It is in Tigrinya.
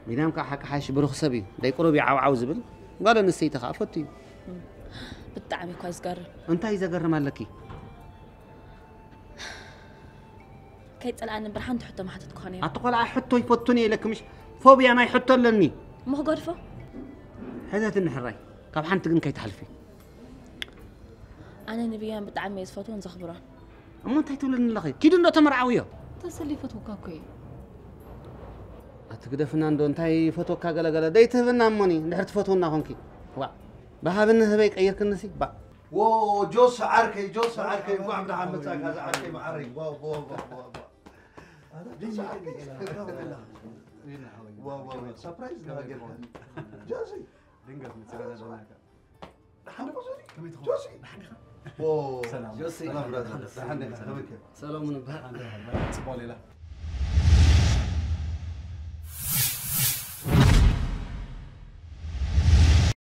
ቢንያም ከዓ ሓቂ ሓይሽ ብሩኽ ሰብ እዩ። ደይ ቁሩብ እዩ ዓውዓው ዝብል። ጓል ኣንስተይቲ ከዓ ፈቱ እዩ። ብጣዕሚ እኳ እዩ ዝገርም። እንታይ ዘገርም ኣለኪ? ከይፀልኣኒ እምበር ሓንቲ ሕቶ ምሓተትኩኻ ነይሩ። ኣቲ ቆልዓ ሕቶ ይፈቱን እየ ኢለኪ ምሽ? ፎብያ ናይ ሕቶ ኣለኒ። እሞ ክገድፎ? ሕተትኒ ሕራይ። ካብ ሓንቲ ግን ከይትሓልፊ። ኣነ ንብያን ብጣዕሚ እየ ዝፈትዎን ዘኽብሮን። እሞ እንታይ ትብለኒ ኣለኺ? ኪዱ እንዶ ተመርዓውዮ። ተሰሊ ይፈትወካ እኮ እዩ። ኣቲ ግደፍና እንዶ እንታይ ይፈትወካ ገለገለ ደይ ትህብና እሞኒ እንድሕር ትፈትውና ኮንኪ። ዋ ብሃብኒ ህበይ ቀይርክንሲ ባ ዎ ጆስ ዓርከይ ጆስ ዓርከይ እንኳዕ ብደሓን መጻእካ ዝዓርከይ መዓረይ ዋ ዋ ዋ ዋ ዋ ጆስ ዓርከይ ዋ ዋ ዋ ሰርፕራይዝ ና ጌርካ ጆሲ ድንገት መጽና ዘለናካ ደሓን ዶ ዞኒ ከመይ ትኸውን? ጆሲ ዎ ሰላም ሰላም ብራዘር ደሓን ዲኻ ከመይ ከ ሰሎሙን እበሃል። ጽቡቕ ሌላ